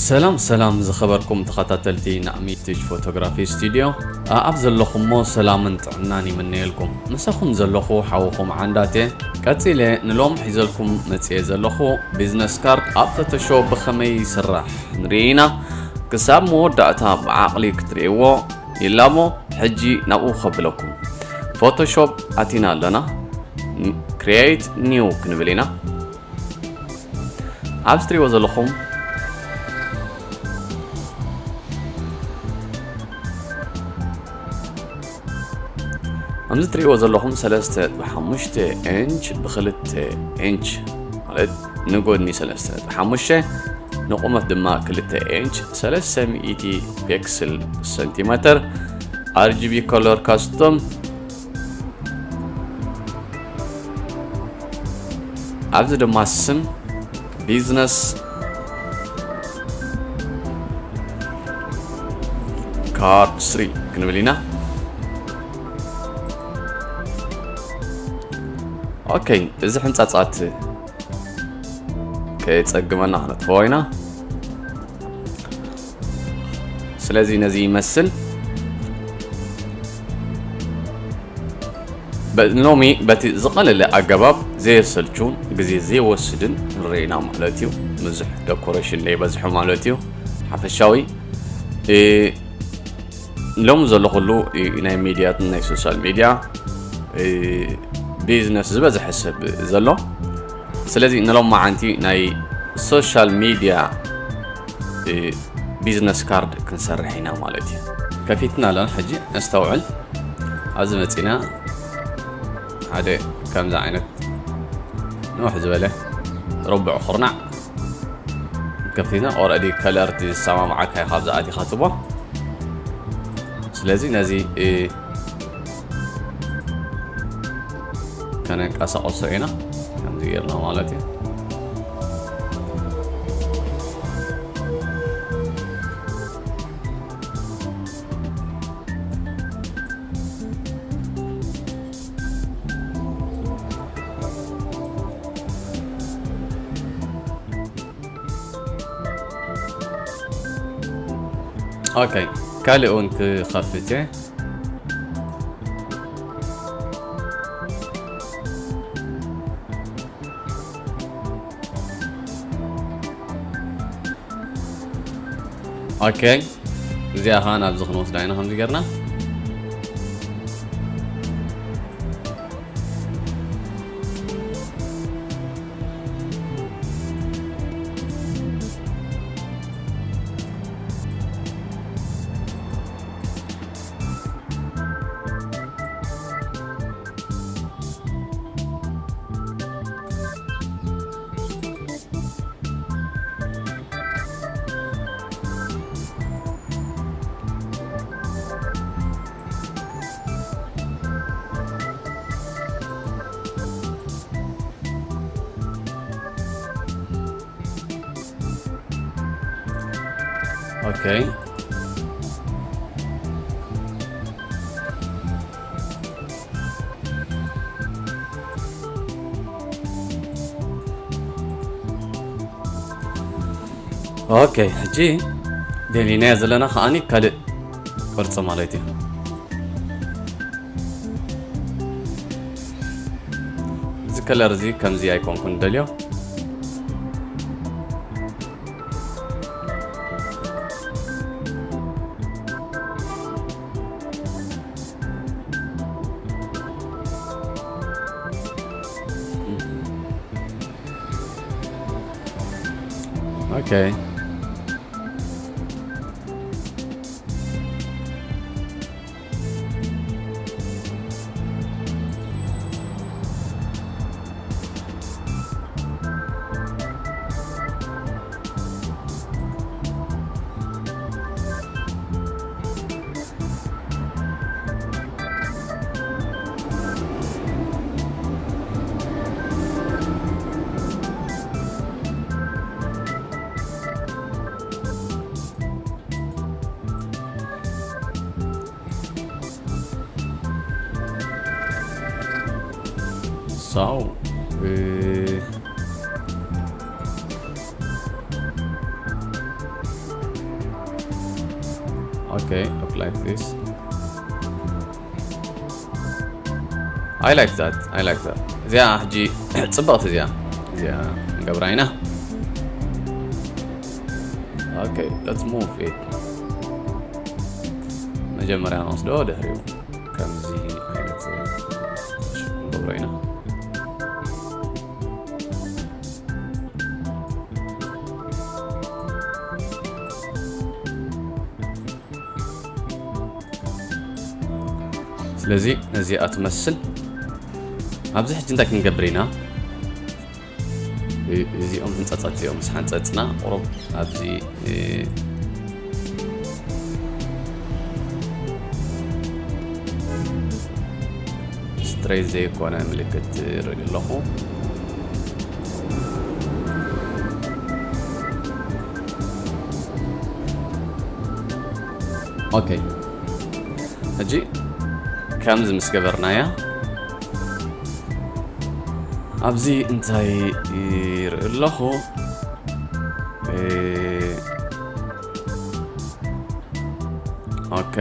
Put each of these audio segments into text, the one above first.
ሰላም ሰላም ዝኸበርኩም ተኸታተልቲ ናእሚ ቲች ፎቶግራፊ ስቱድዮ፣ ኣኣብ ዘለኹሞ ሰላምን ጥዕናን ይምነየልኩም። ምሳኹም ዘለኹ ሓውኹም ዓንዳቴ። ቀጺለ ንሎም ሒዘልኩም መጽየ ዘለኹ ቢዝነስ ካርድ ኣብ ፎቶሾፕ ብኸመይ ይስራሕ ንርኢ ኢና። ክሳብ መወዳእታ ብዓቕሊ ክትርእይዎ ይላሞ። ሕጂ ናብኡ ከብለኩም። ፎቶሾፕ ኣቲና ኣለና። ክሪኤት ኒው ክንብል ኢና። ኣብዚ ትሪእዎ ዘለኹም ከምዚ ትሪእዎ ዘለኹም ሰለስተ ነጥቢ ሓሙሽተ ኢንች ብክልተ ኢንች፣ ማለት ንጎድኒ ሰለስተ ነጥቢ ሓሙሽተ፣ ንቁመት ድማ ክልተ ኢንች፣ ሰለስተ ሚእቲ ፒክስል ሰንቲሜትር፣ ኣርጂቢ ኮለር ካስቶም። ኣብዚ ድማ ስም ቢዝነስ ካርድ ስሪ ክንብል ኢና። ኦኬ፣ እዚ ሕንጻጻት ከየጸግመና ክነጥፍኦ ኢና። ስለዚ ነዚ ይመስል። በ-፣ ሎሚ በቲ ዝቐለለ ኣገባብ ዘየሰልቹን ግዜ ዘይወስድን ንርኢና ማለት እዩ። ብዙሕ ደኮሬሽን ዘይበዝሑ ማለት እዩ። ሓፈሻዊ፣ እ፣ ሎሚ ዘሎ ኩሉ፣ እ፣ ናይ ሚድያ፣ ናይ ሶሻል ሚድያ፣ እ፣ ቢዝነስ ዝበዝሐ ሰብ ዘሎ። ስለዚ ንሎማዓንቲ ናይ ሶሻል ሚድያ፣ እ፣ ቢዝነስ ካርድ ክንሰርሕ ኢና ማለት እዩ። ከፊትና ኣለና። ሕጂ ነስተውዕል። ኣብዚ መጺና ሓደ ከምዚ ዓይነት ንውሕ ዝበለ ርቡዕ ኩርናዕ ከፊትና፣ ኦረዲ ከለር እቲ ዝሰማምዓካ ኢኻ ኣብዚ ኣቲኻ ትቦ። ስለዚ ነዚ፣ እ፣ ከነንቀሳቕሶ ኢና። ከምዚ ጌርና ማለት እዩ። ኦኬ፣ ካልእ እውን ክኸፍት እየ። ኦኬ፣ እዚኣ ኸዓ ናብዚ ክንወስዳ ኢና ከምዚ ጌርና። ኦኬ። ኦኬ፣ ሕጂ ደሊናዮ ዘለና ከዓኒ ካልእ ቅርጺ ማለት እዩ። እዚ ከለር እዚ ከምዚ ኣይኮንኩን ደልዮ። ኦኬ። So, እ፣ Okay, look like this. I like that. I like that. እዚኣ ሕጂ ጽብቕቲ እዚኣ። እዚኣ ንገብራ ኢና። Okay, let's move it. መጀመርያ ንወስዶ ድሕሪኡ ከምዚ ዓይነት ንገብሮ ኢና። ስለዚ ነዚኣ ትመስል። ኣብዚ ሕጂ እንታይ ክንገብር ኢና? እ- እዚኦም ህንፃታት እዚኦም ምስ ሓንፀፅና ቁሩብ ኣብዚ እ፣ ስትሬት ዘይኮነ ምልክት ርኢ ኣለኹ። ኦኬ፣ ሕጂ ከምዚ ምስ ገበርናያ ኣብዚ እንታይ ይርኢ ኣለኹ? እ፣ ኦኬ።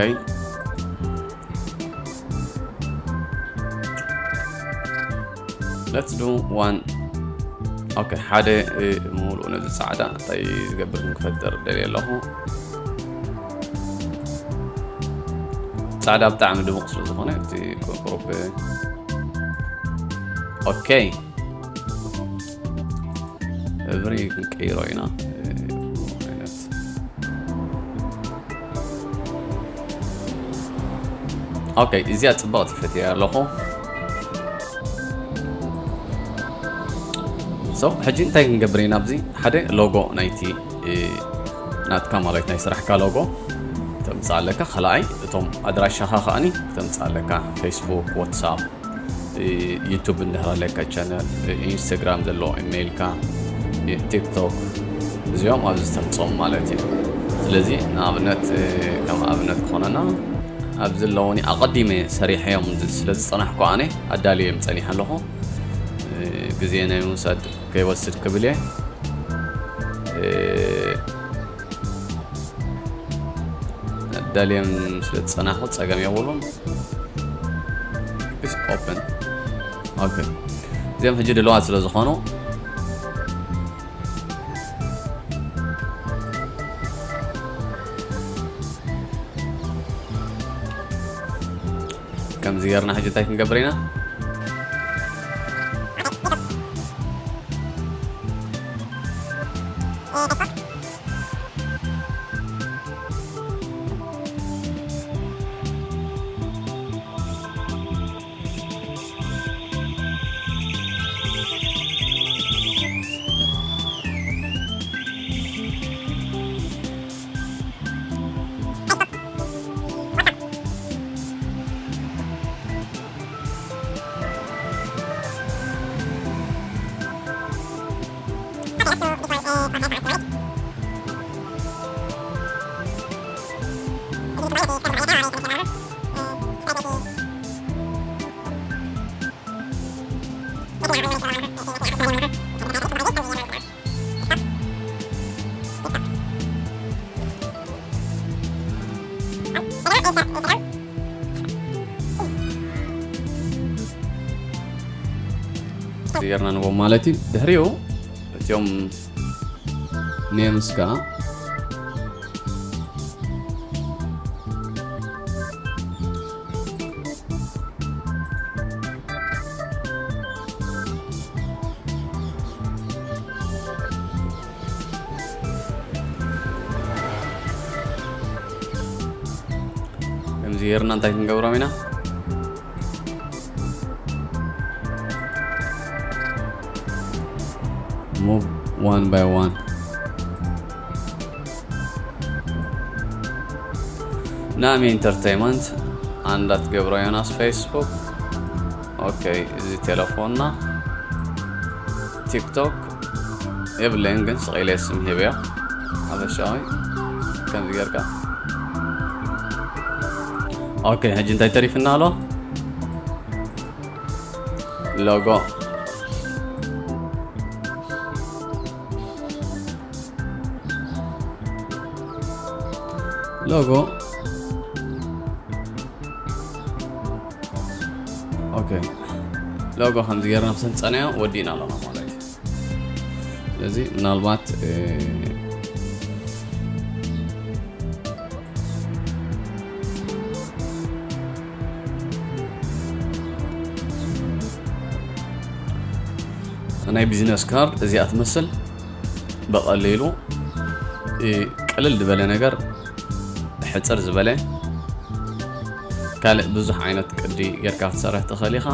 Let's do one. ኦኬ፣ ሓደ እ፣ ሙሉእ ነዚ ጻዕዳ እንታይ ዝገብር ንክፈጥር ደልየ ኣለኹ። ጻዕዳ ብጣዕሚ ድሙቕ ስለ ዝኾነ እቲ ቁሩብ ኦኬ። እብሪ ክንቀይሮ ኢና። እ፣ ዓይነት ኦኬ፣ እዚኣ ጽብቕቲ ፈትያ ኣለኹ። So ሕጂ እንታይ ክንገብር ኢና? ኣብዚ ሓደ ሎጎ ናይቲ እ፣ ናትካ ማለት ናይ ስራሕካ ሎጎ ተምጽእ ኣለካ። ካልኣይ እቶም ኣድራሻኻ ከኣኒ ተምጽእ ኣለካ። ፌስቡክ፣ ዋትሳፕ፣ እ፣ ዩቱብ እንድሕር ኣለካ ቻነል፣ እ፣ ኢንስታግራም ዘሎ ኢሜይልካ፣ እ፣ ቲክቶክ እዚኦም ኣብዚ ተምጾም ማለት እዩ። ስለዚ ንኣብነት እ፣ ከም ኣብነት ክኾነና ኣብዚ ዘለውኒ ኣቐዲመ ሰሪሐዮም ስለ ዝጸናሕኩ ኣነ ኣዳልዮም ጸኒሐ ኣለኹ። እ፣ ግዜ ናይ ምውሳድ ከይወስድ ክብል እየ። እ፣ ኣዳልዮም ስለ ዝጸናሕኩ ጸገም የብሉን። ኦፕን። ኦኬ፣ እዚኦም ሕጂ ድልዋት ስለ ዝኾኑ ከምዚ ጌርና ሕጂ እንታይ ክንገብር ኢና? ጌርና ንቦም ማለት እዩ። ድሕሪኡ እቲኦም ኔምስ ከኣ ከምዚ ጌርና እንታይ ክንገብሮም ኢና? Move one by one. ናሚ ኢንተርቴይንመንት ኣንዳ ትገብሮ ዮናስ ፌስቡክ። ኦኬ፣ እዚ ቴሌፎንና ቲክቶክ የብለይን፣ ግን ስቕ ኢለ ስም ሂበዮ። ሓፈሻዊ ከምዚ ጌርካ። ኦኬ፣ ሕጂ እንታይ ተሪፍና ኣሎ? ሎጎ። ሎጎ ሎጎ ከምዚ ጌርና ክሰንጸናዮ ወዲእና ኣለና ማለት እዩ። ስለዚ ምናልባት ናይ ቢዝነስ ካርድ እዚኣ ትመስል ብቐሊሉ ቅልል ዝበለ ነገር ሕፅር ዝበለ ካልእ ብዙሕ ዓይነት ቅዲ ጌርካ ክትሰርሕ ትኽእል ኢኻ።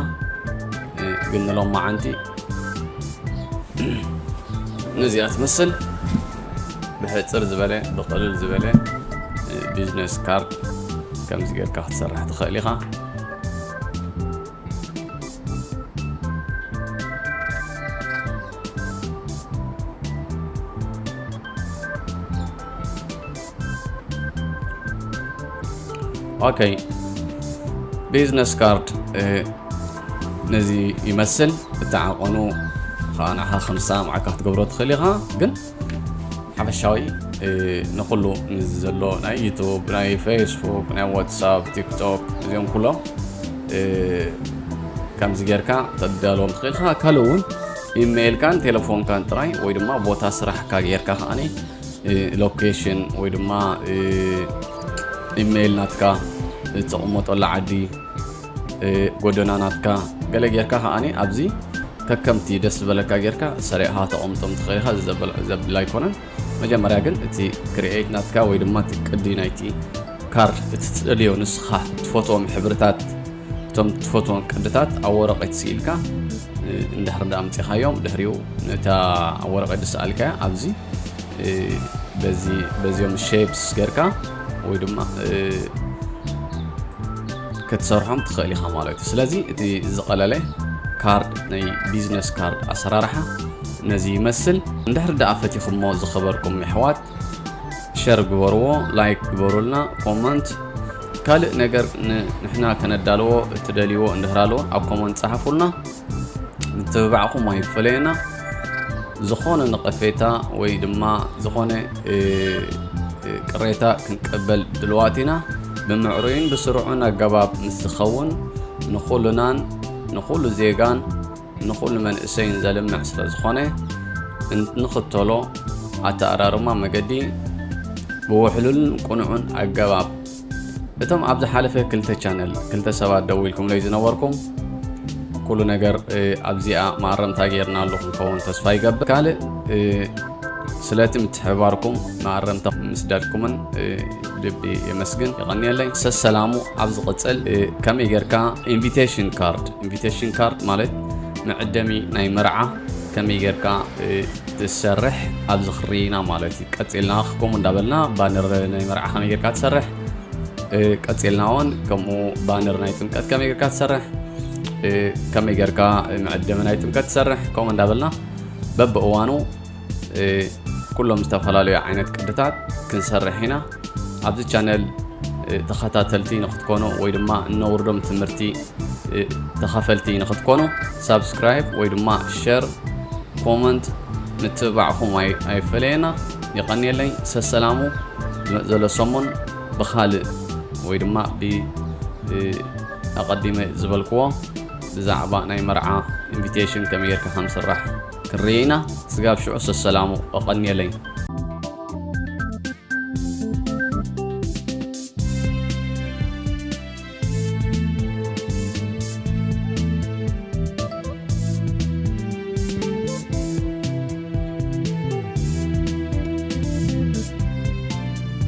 ግን ንሎማዓንቲ ነዚኣ ትመስል ብሕፅር ዝበለ ብቕልል ዝበለ ቢዝነስ ካርድ ከምዚ ጌርካ ክትሰርሕ ትኽእል ኢኻ። ኦኬ፣ ቢዝነስ ካርድ ነዚ ይመስል። እቲ ዓቐኑ ከዓ ንዓኻ ከም ዝሰማማዓካ ክትገብሮ ትኽእል ኢኻ። ግን ሓፈሻዊ ንኩሉ ዘሎ ናይ ዩቱብ፣ ናይ ፌስቡክ፣ ናይ ዋትሳፕ፣ ቲክቶክ እዚኦም ኩሎም ከምዚ ጌርካ ተዳለዎም ትኽእል ኢኻ። ካልእ እውን ኢሜይልካን ቴሌፎንካን ጥራይ ወይ ድማ ቦታ ስራሕካ ጌርካ ከዓኒ ሎኬሽን ወይ ድማ ኢሜይል ናትካ እትቕመጠሉ ዓዲ፣ ጎደና ናትካ ገለ ጌርካ ከዓኒ ኣብዚ ከከምቲ ደስ ዝበለካ ጌርካ ሰሪዕኻ ተቐምጦም ትኽእል ኢኻ። ዘብል ኣይኮነን። መጀመርያ ግን እቲ ክሪኤት ናትካ ወይ ድማ እቲ ቅዲ ናይቲ ካርድ እቲ ትደልዮ ንስኻ ትፈትዎም ሕብርታት እቶም ትፈትዎም ቅድታት ኣብ ወረቐት ስኢልካ እንድሕር ዳ ኣምፂኻዮም ድሕሪኡ ነታ ኣብ ወረቐት ዝሰኣልካያ ኣብዚ በዚኦም ሼፕስ ጌርካ ወይ ድማ ክትሰርሖም ትኽእል ኢኻ ማለት እዩ። ስለዚ እቲ ዝቐለለ ካርድ ናይ ቢዝነስ ካርድ ኣሰራርሓ ነዚ ይመስል። እንድሕር ደኣ ፈቲኹሞ ዝኸበርኩም የሕዋት ሸር ግበርዎ፣ ላይክ ግበሩልና፣ ኮመንት ካልእ ነገር ንሕና ከነዳልዎ እትደልይዎ እንድሕር ኣለዎ ኣብ ኮመንት ጸሓፉልና። ምትብባዕኹም ኣይፈለየና። ዝኾነ ነቐፌታ ወይ ድማ ዝኾነ ቅሬታ ክንቀበል ድልዋት ኢና። ብምዕሩይን ብስሩዕን ኣገባብ ምስ ዝኸውን ንኹሉናን ንኹሉ ዜጋን ንኹሉ መንእሰይን ዘልምዕ ስለ ዝኾነ ንኽተሎ ኣተኣራርማ መገዲ ብውሕሉልን ቅኑዕን ኣገባብ እቶም ኣብ ዝሓለፈ ክልተ ቻነል ክልተ ሰባት ደዊልኩምለይ ዝነበርኩም ኩሉ ነገር ኣብዚኣ መኣረምታ ጌርናሉ ክንከውን ተስፋ ይገብር። ካልእ ስለቲ ምትሕብባርኩም መኣረምታ ምስዳድኩምን ልቢ የመስግን፣ የቐንየለይ። ሰሰላሙ ኣብ ዝቕጽል ከመይ ጌርካ ኢንቪቴሽን ካርድ፣ ኢንቪቴሽን ካርድ ማለት መዕደሚ ናይ መርዓ ከመይ ጌርካ ትሰርሕ ኣብዚ ክርኢና ማለት እዩ። ቀጺልና ከምኡ እንዳበልና ባነር ናይ መርዓ ከመይ ጌርካ ትሰርሕ፣ ቀጺልና እውን ከምኡ ባነር ናይ ጥምቀት ከመይ ጌርካ ትሰርሕ፣ ከመይ ጌርካ መዕደሚ ናይ ጥምቀት ትሰርሕ ከምኡ እንዳበልና በብእዋኑ ኩሎም ዝተፈላለዩ ዓይነት ቅድታት ክንሰርሕ ኢና። ኣብዚ ቻነል ተኸታተልቲ ንክትኮኑ ወይ ድማ እነውርዶም ትምህርቲ ተኸፈልቲ ንክትኮኑ ሳብስክራይብ ወይ ድማ ሸር፣ ኮመንት ምትብባዕኹም ኣይፈለየና። የቐንየለይ። ሰሰላሙ ዝመጽእ ዘሎ ሰሙን ብኻልእ ወይ ድማ ብ ኣቐዲመ ዝበልክዎ ብዛዕባ ናይ መርዓ ኢንቪቴሽን ከመይ ጌርካ ከም ስራሕ ክንርኢ ኢና። ስጋብ ሽዑ ሰሰላሙ። የቐንየለይ።